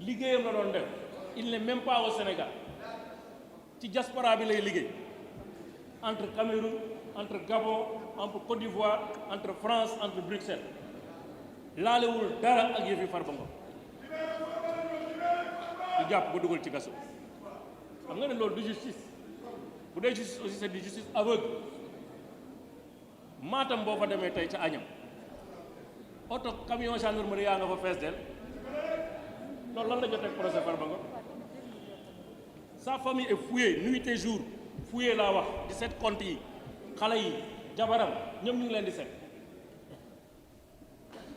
liggéeyam la doon def il n'est même pas au Sénégal ci diaspora bi lay liggéey entre Cameroun entre Gabon entre Côte d'Ivoire entre France entre Bruxelles laalewul dara ak yëfi Farba Ngom ñu jàpp ba dugal ci kaso xam nga ne loolu du justice bu dee justice aussi c'est du justice aveugle. Matam boo fa demee tey ca Agnam oto camion gendarmerie yaa nga fa fees del loolu lan la jotee ak procès Farba Ngom sa famille est fouillée nuit et jour fouillée laa wax di seet compte yi xale yi jabaram ñoom ñu ngi leen di seet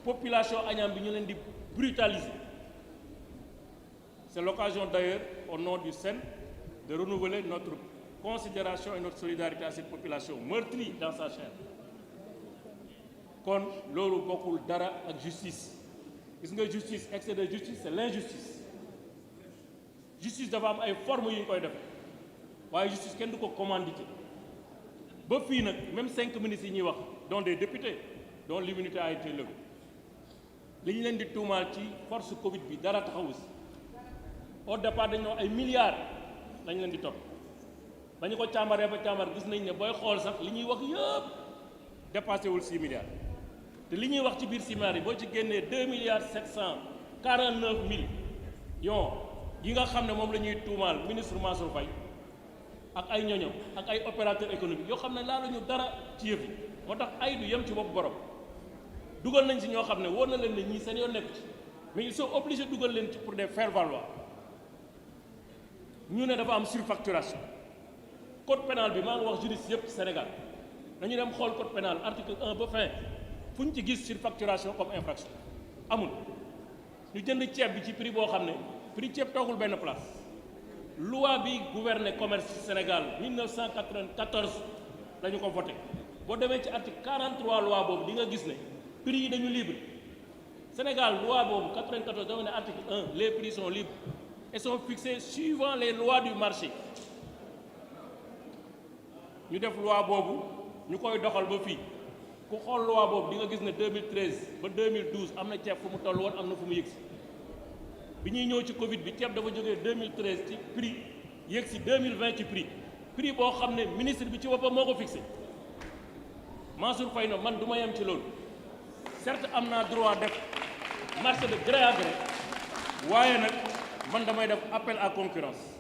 population Agnam bi ñu leen di brutaliser. C'est l'occasion d'ailleurs au nom du SEN de renouveler notre considération et notre solidarité à cette population meurtrie dans sa chair. kon loolu bokkul dara ak justice gis nga justice excès de justice c'est l'injustice justice dafa am ay formes yu ñu koy def waaye justice kenn du ko commandité ba fii nag même 5 ministres yi ñuy wax dont des députés dont l'immunité a été levée li ñu leen di tuumaal ci force Covid bi dara taxawu si au départ dañoo ay milliards lañ leen di topp ba ñu ko càmbaree ba càmbar gis nañ ne booy xool sax li ñuy wax yëpp dépassé wul 6 milliards. te li ñuy wax ci biir cimetière yi boo ci génnee 2,749 millions yi nga xam ne moom la ñuy tuumaal ministre Mansour Faye ak ay ñoñom ak ay opérateurs économiques yoo xam ne laa la ñu dara ci yëf yi moo tax ay du yem ci bopp borom dugal nañ si ñoo xam ne wóor na leen ne ñii seen yoon nekku ci mais ils sont obligés dugal leen ci pour des faire valoir ñu ne dafa am surfacturation code pénal bi maa ngi wax juriste yëpp ci Sénégal dañu dem xool code pénal article 1 ba fin fu ñu ci gis surfacturation comme infraction amul ñu jënd ceeb bi ci prix boo xam ne prix ceeb toogul benn place loi bi gouverner commerce ci Sénégal 1994 la ñu ko voté boo demee ci article 43 loi boobu di nga gis ne prix yi dañu libre Sénégal loi boobu 94 dafa ne article 1 les prix sont libres et sont fixés suivant les lois du marché ñu def loi boobu ñu koy doxal ba fii ku xool loi boobu di nga gis ne 2013 ba 2012 am na ceeb fu mu toll woon am na fu mu yëgsi bi ñuy ñëw ci Covid bi ceeb dafa jógee 2013 ci prix yëgsi 2020 ci prix boo xam ne ministre bi ci boppam moo ko fixé Mansour Faye na man du ma yem ci loolu certes am naa droit def marché de gré à gré waaye nag man damay def appel à concurrence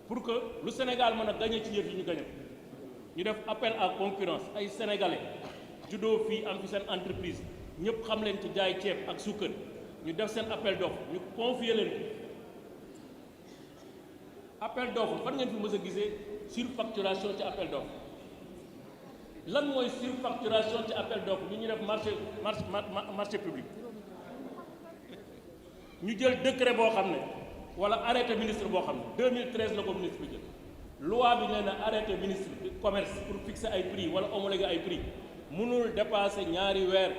pour que lu Sénégal mën a gagné ci yëf yi ñu gagné ñu def appel à concurrence ay sénégalais juddoo fii am fi seen entreprise ñëpp xam leen ci jaay ceeb ak suukar ñu def seen appel d'offre ñu confier leen appel d'offre fan ngeen fi mës a gisee surfacturation ci appel d'offre lan mooy surfacturation ci appel d'offre ñu def marché public ñu jël décret boo xam ne wala arrêté ministre boo xam ne 2013 la ko ministre bi jël loi bi nee na arrêté ministre du commerce pour fixer ay prix wala homologuer ay prix mënul dépasser ñaari weer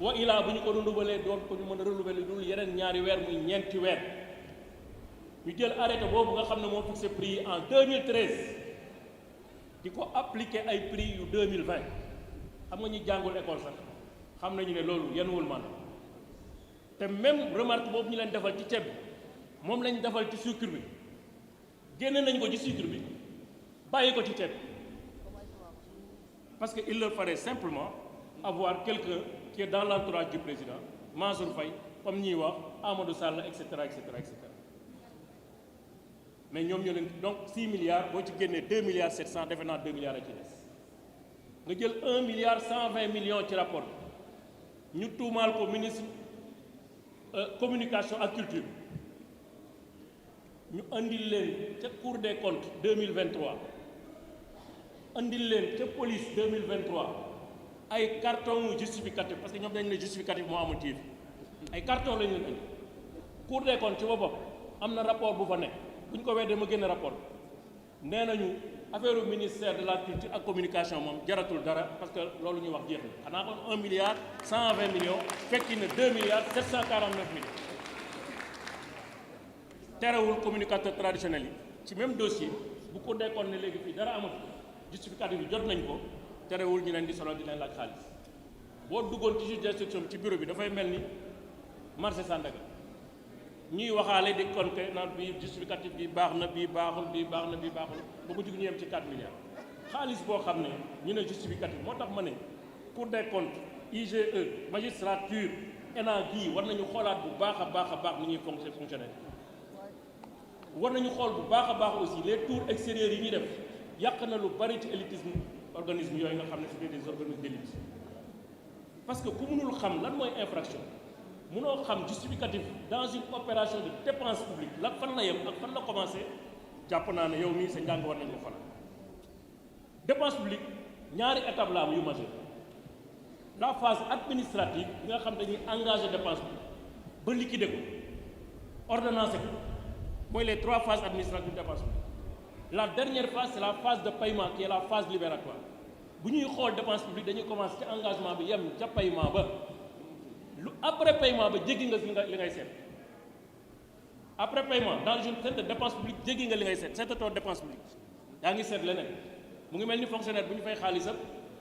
wa ilaa bu ñu ko renouveler doon ko ñu mën a renouveler dul yeneen ñaari weer muy ñeenti weer ñu jël arrêté boobu nga xam ne moo fixé prix yi en 2013 di ko appliquer ay prix yu 2020 xam nga ñi jàngul école sax xam nañu ne loolu yenuwul man te même remarque boobu ñu leen defal ci ceeb bi moom lañ defal ci sucre bi génne nañ ko ci sucre bi bàyyi ko ci ceeb parce que il leur fallait simplement avoir quelqu'un qui est dans l'entourage du président Mansour Faye comme ñuy wax Amadou Sall et cetera et cetera et cetera mais ñoom ñoo leen donc 6 milliards boo ci génnee 2 milliards 700 defe naa 2 milliards a ci des nga jël 1 milliard 120 millions ci rapport ñu tuumaal ko ministre communication ak culture ñu andil leen ca Cour des comptes 2023 andil leen ca police 2023 ay carton justificatif parce que ñoom dañ ne justificatif moo amul tiir ay carton lañu leen andi Cour des comptes ci boppam am na rapport bu fa nekk bu ñu ko weddee ma génn rapport nee nañu affaire ministère de la culture ak communication moom jaratul dara parce que loolu ñuy wax jeex na xanaa kon 1 milliard 120 millions fekki na 2 milliards 749 millions terewul communicateur traditionnel yi ci même dossier bu ko dekkoon ne léegi fii dara amatu justificatif bi jot nañ ko terewul ñu leen di solo di leen laaj xaalis boo duggoon ci juge d'instruction ci bureau bi dafay mel ni marché Sandaga ñuy waxaale di compter naan bii justificatif bi baax na bii baaxul bii baax na bii baaxul ba mu jug ñu yem ci 4 milliards xaalis boo xam ne ñu ne justificatif moo tax ma ne Cour des comptes IGE magistrature ENA gii war nañu xoolaat bu baax a baax ni ñuy fonctionner war nañu xool bu baax a baax aussi les tours extérieurs yi ñuy def yàq na lu bari ci élitisme organisme yooyu nga xam ne c'est des organismes d'élite parce que ku mënul xam lan mooy infraction mënoo xam justificatif dans une opération de dépense publique la fan la yem ak fan la commencé jàpp naa ne yow mii sa njàng war nañu ko xoolal dépense publique ñaari étape la am yu majeur la phase administrative bi nga xam dañuy engagé dépense bi ba liquider ko ordonnancé ko mooy les 3 phases administratives de dépense bi la dernière phase c'est la phase de paiement qui est la phase libératoire bu ñuy xool dépense publique dañuy commencé ci engagement bi yem ca paiement ba lu après paiement ba jéggi nga li ngay seet après paiement dans une scène de dépense publique jéggi nga li ngay seet seetatoo dépense publique yaa ngi seet leneen mu ngi mel ni fonctionnaire bu ñu fay xaalisam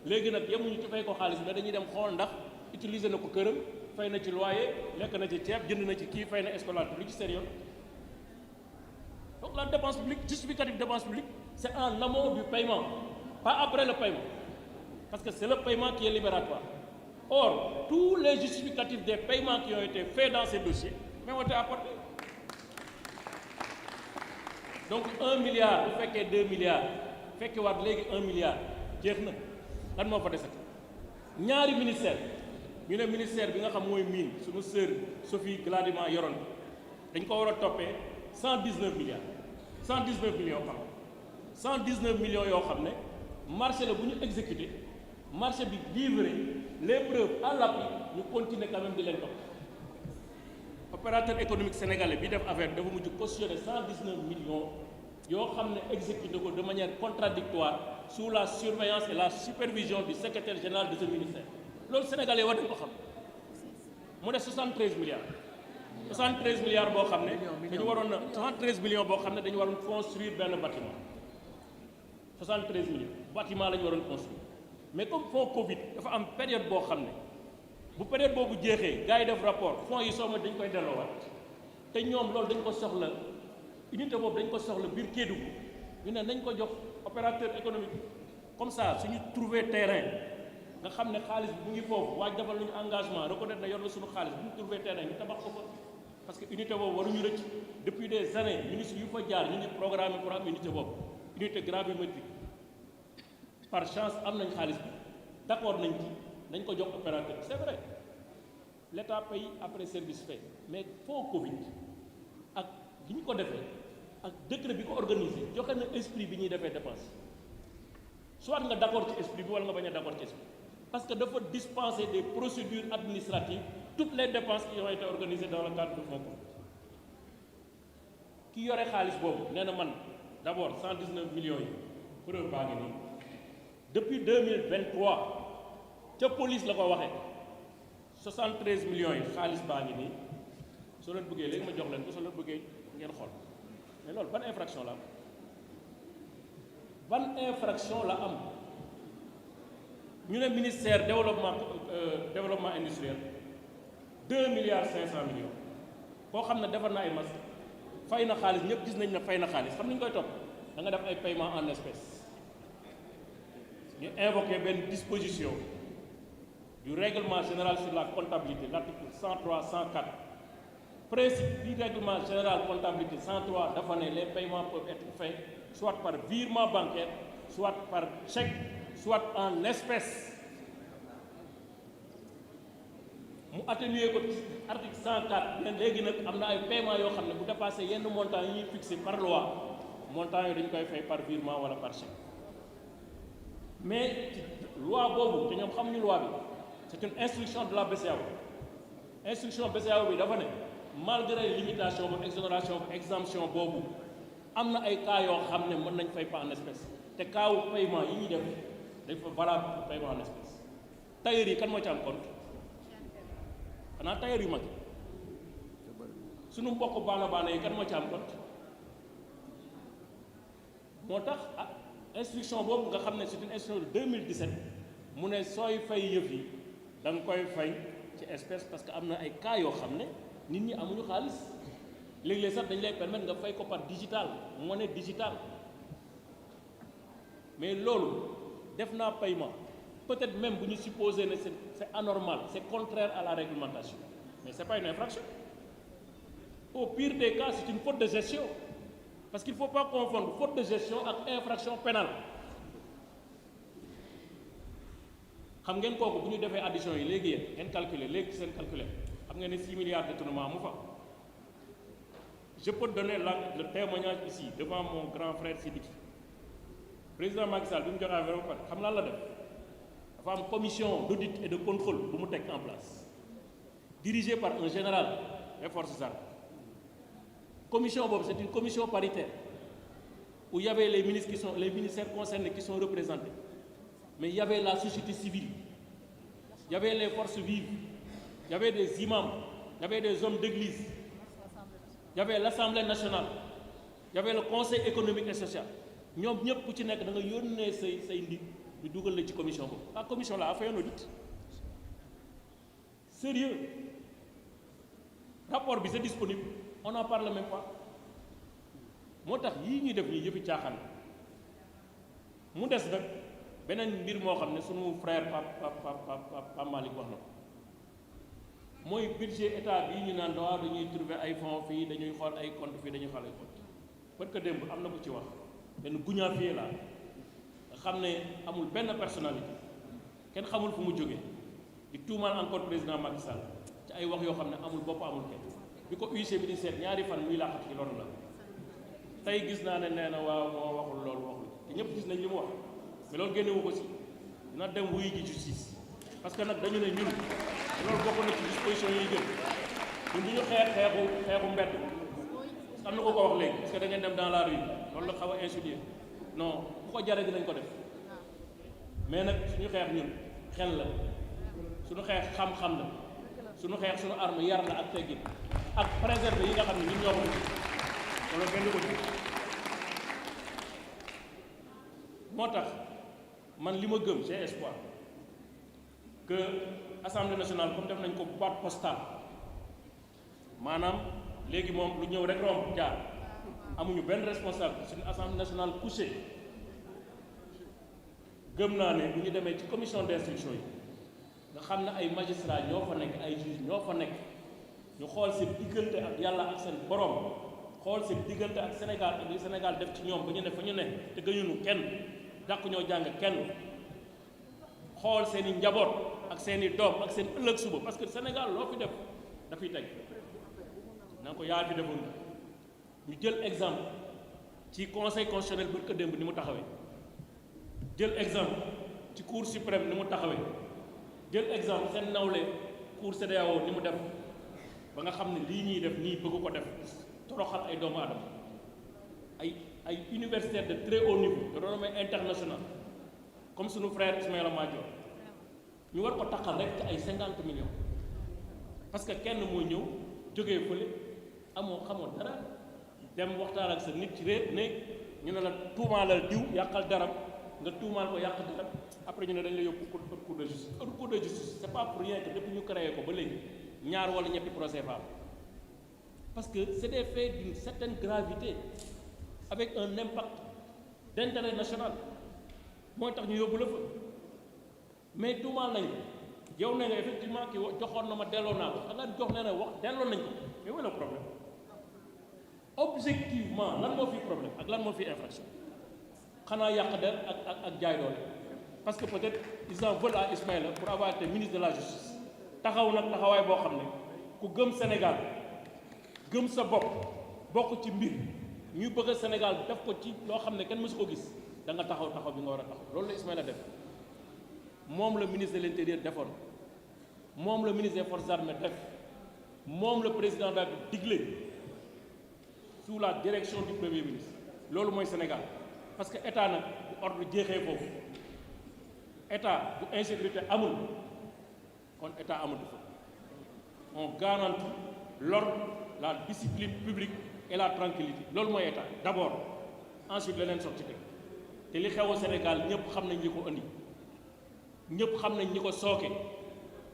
léegi nag yemuñu ci fay ko xaalis mais dañuy dem xool ndax utiliser na ko këram fay na ci loyer lekk na ci ceeb jënd na ci kii fay na scolarité lu ci seen yoon donc la dépense publique justificatif dépense publique c'est en amont du paiement pas après le paiement parce que c'est le paiement qui est libératoire or tous les justificatifs des paiements qui ont été faits dans ces dossiers mais ont été apportés donc 1 milliard bu fekkee 2 milliards fekkee waat léegi 1 milliard jeex na lan moo fa desati ñaari ministère ñu ne ministère bi nga xam mooy mine suñu sœur Sophie Gladima yoroon dañ ko war a toppee 119 milliards 119 millions par 119 millions yoo xam ne marché la bu ñu exécuté marché bi livré les preuves à l'appui ñu continuer quand même di leen topp opérateur économique sénégalais bi def affaire dafa mujj cautionné 119 millions yoo xam ne exécuté ko de manière contradictoire sous la surveillance et la supervision du secrétaire général de ce ministère loolu sénégalais war nañ ko xam mu ne 73 milliards 73 milliards boo xam ne dañu waroon na 73 millions boo xam ne dañu waroon construire benn bâtiment 73 millions bâtiment la ñu waroon construire mais comme fonds Covid dafa am période boo xam ne bu période boobu jeexee gars yi def rapport fonds yi sooma dañ koy delloowaat te ñoom loolu dañ ko soxla unité boobu dañ ko soxla biir Kédougou ñu ne nañ ko jox opérateur économique comme ça suñu trouver terrain nga xam ne xaalis bi mu ngi foofu waaj defal nañu engagement reconnaître na yor na suñu xaalis bu ñu trouver terrain ñu tabax ko fa parce que unité boobu waruñu rëcc depuis des années ministre yu fa jaar ñu ngi programmé pour am unité boobu unité gravimétrique par chance am nañ xaalis bi d'accord nañ ci nañ ko jox opérateur c'est vrai l'État paye après service fait mais fonds Covid ak li ñu ko defee ak décret bi ko organisé joxe na esprit bi ñuy defee dépense soit nga d'accord ci esprit bi wala nga bañ a d'accord ci esprit parce que dafa dispenser des procédures administratives toutes les dépenses qui ont été organisées dans le cadre du fonds Covid ki yore xaalis boobu nee na man d'abord 119 millions yi preuve baa ngi nii depuis 2023 ca police la ko waxee 73 millions yi xaalis baa ngi nii soo leen bëggee léegi ma jox leen ko soo leen bëggee ngeen xool mais loolu ban infraction la am ban infraction la am ñu ne ministère développement industriel 2 milliards 500 millions koo xam ne defar na ay masques fay na xaalis ñëpp gis nañ ne fay na xaalis xam nañu koy topp da nga def ay paiement en espèces ñu invoqué benn disposition du règlement général sur la comptabilité l'article 103 104 principe du règlement général comptabilité 103 dafa ne les paiements peuvent être faits soit par virement bancaire soit par chèque soit en espèces mu atténuer ko article 104 ne léegi nag am na ay paiements yoo xam ne bu dépassé yenn montants yi ñuy fixé par loi montants yooyu dañu koy fay par virement wala par chèque mais ci loi boobu te ñoom xamuñu loi bi c'est une instruction de la BCEAO instruction BCEAO bi dafa ne malgré limitation ba exonération ba exemption boobu am na ay cas yoo xam ne mën nañ fay pas en espèce te cas wu paiement yi ñuy def dañ fa valable pour paiement en espèce tailleur yi kan moo ci am compte xanaa tailleur yu mag suñu mbokk baana yi kan moo ci am compte moo tax instruction boobu nga xam ne c'est une instruction de 2017 mu ne sooy fay yëf yi da nga koy fay ci espèce parce que am na ay cas yoo xam ne nit ñi amuñu xaalis léeg-léeg sax dañ lay permettre nga fay ko par digital monnaie digitale mais loolu def naa paiement peut-être même bu ñu supposer ne c'est anormal c'est contraire à la réglementation mais c'est pas une infraction au pire des cas c'est une faute de gestion parce qu'il faut pas confondre faute de gestion ak infraction pénale xam ngeen kooku bu ñu defee addition yi léegi yéen ngeen calculer léegi seen calculer xam ngeen ne 6 milliards de détournement mu fa. Je peux donner le témoignage ici devant mon grand frère Sidiki président Macky Sall bi mu joxe affaire ba pare xam lan la def dafa am commission d'audit et de contrôle bu mu teg en place dirigée par un général des forces armées commission boobu c'est une commission paritaire où il y avait les ministères concernés qui sont représentés mais il y avait la société civile il y avait les forces vives il y avait des imams il y avait des hommes d'église il y avait l'Assemblée nationale il y avait le Conseil économique et social ñoom ñëpp ku ci nekk da nga yónnee say nit ñu dugal la ci commission boobu la commission là a fait un audit sérieux rapport bi c'est disponible on n'en parle même pas moo tax yii ñuy def nii yëfi caaxaan mu des nag beneen mbir moo xam ne sunu frère Pape Malick wax na ko mooy budget état bii ñu naan waaw dañuy trouver ay fonds fii dañuy xool ay compte fii dañuy xool ay compte parce que démb am na ku ci wax benn guñaafier la nga xam ne amul benn personnalité kenn xamul fu mu jógee di tuumaal encore président Macky Sall ci ay wax yoo xam ne amul bopp amul kenn bi ko UIC bi di seet ñaari fan muy laaxat ci loolu la tey gis naa ne nee na waaw moo waxul loolu waxul te ñëpp gis nañ li mu wax mais loolu génnewu ko si dina dem wuyu ji justice parce que nag dañu ne ñun loolu bokk na ci disposition yi jël ñun du ñu xeexu mbedd am na ko wax léegi parce que da ngeen dem dans la rue loolu la xaw a insidieux non bu ko jaree dinañ ko def mais nag suñu xeex ñun xel la suñu xeex xam-xam la suñu xeex suñu arme yar la ak teggin ak préserver yi nga xam ne ñun ñoo ko def loolu kenn du ko def moo tax man li ma gëm j'ai espoir que Assemblée nationale comme def nañ ko boîte postale maanaam léegi moom lu ñëw rek romb jaar amuñu benn responsable suñu Assemblée nationale couchée gëm naa ne bu ñu demee ci commission d'instruction yi nga xam ne ay magistrats ñoo fa nekk ay juges ñoo fa nekk ñu xool seen diggante ak yàlla ak seen borom xool seen diggante ak Sénégal ak li Sénégal def ci ñoom ba ñu ne fa ñu ne te gëñunu kenn dàq ñoo jàng kenn xool seen i njaboot ak seen i doom ak seen ëllëg suba parce que Sénégal loo fi def dafay teg na ko yaa fi defoon ñu jël exemple ci conseil constitutionnel bu ko démb ni mu taxawee jël exemple ci cour suprême ni mu taxawee jël exemple seen nawle cour CEDEAO ni mu def ba nga xam ne lii ñuy def nii bëgg ko def toroxal ay doomu aadama ay universitaires de très haut niveau de renommée internationale comme sunu frère Ismaïla Madior ñu war ko taxal rek ci ay 50 millions parce que kenn moo ñëw jógee fële xamoo dara dem waxtaan ak sa nit ci réer ne ñu ne la tuumaalal diw yàqal daram nga tuumaal ko yàq daram après ñu ne dañ la yóbbu cour de justice cour de justice c'est pas pour rien que depuis ñu créé ko ba léegi ñaar wala ñetti procès fa parce que c'est des faits d'une certaine gravité avec un impact d'intérêt national mooy tax ñu yóbbu la fa mais tuumaal nañ yow ne nga effectivement ki joxoon na ma delloo naa ko nga jox ne na wax delloo nañ ko mais wala problème objectivement lan moo fi problème ak lan moo fi infraction xanaa yàq der ak jaay doole parce que peut-être ils en veulent à Ismaïla pour avoir été ministre de la justice taxaw nag taxawaay boo xam ne ku gëm Sénégal gëm sa bopp bokk ci mbir ñu bëgg a Sénégal def ko ci loo xam ne kenn mësu ko gis da nga taxaw bi nga war a taxaw loolu la Ismaïla def moom la ministre de l'intérieur defoon moom la ministre des forces armées def moom le président daal di digle sous la direction du premier ministre loolu mooy Sénégal parce que état nag bu ordre jeexee foofu état bu insécurité amul kon état amatu fa on garantit l'ordre la discipline publique et la tranquillité loolu mooy état d'abord ensuite leneen sotti te li xew Sénégal ñëpp xam nañ li ko indi ñëpp xam nañ ñi ko sooke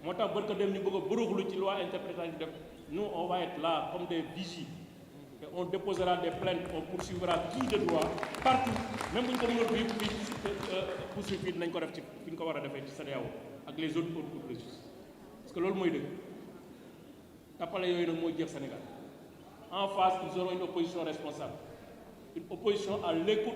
moo tax barka dem ñu bëgg a buruxlu ci loi interprétative def nous on va être là comme des vigies et on déposera des plaintes, on poursuivra qui de droit partout même bu ñu ko mënul fii poursuivre fii dinañ ko def ci fi ñu ko war a defee ci CEDEAO ak les autres cours de justice parce que loolu mooy dëgg tappale yooyu nag mooy jeex Sénégal en face ils auront une opposition responsable, une opposition à l'écoute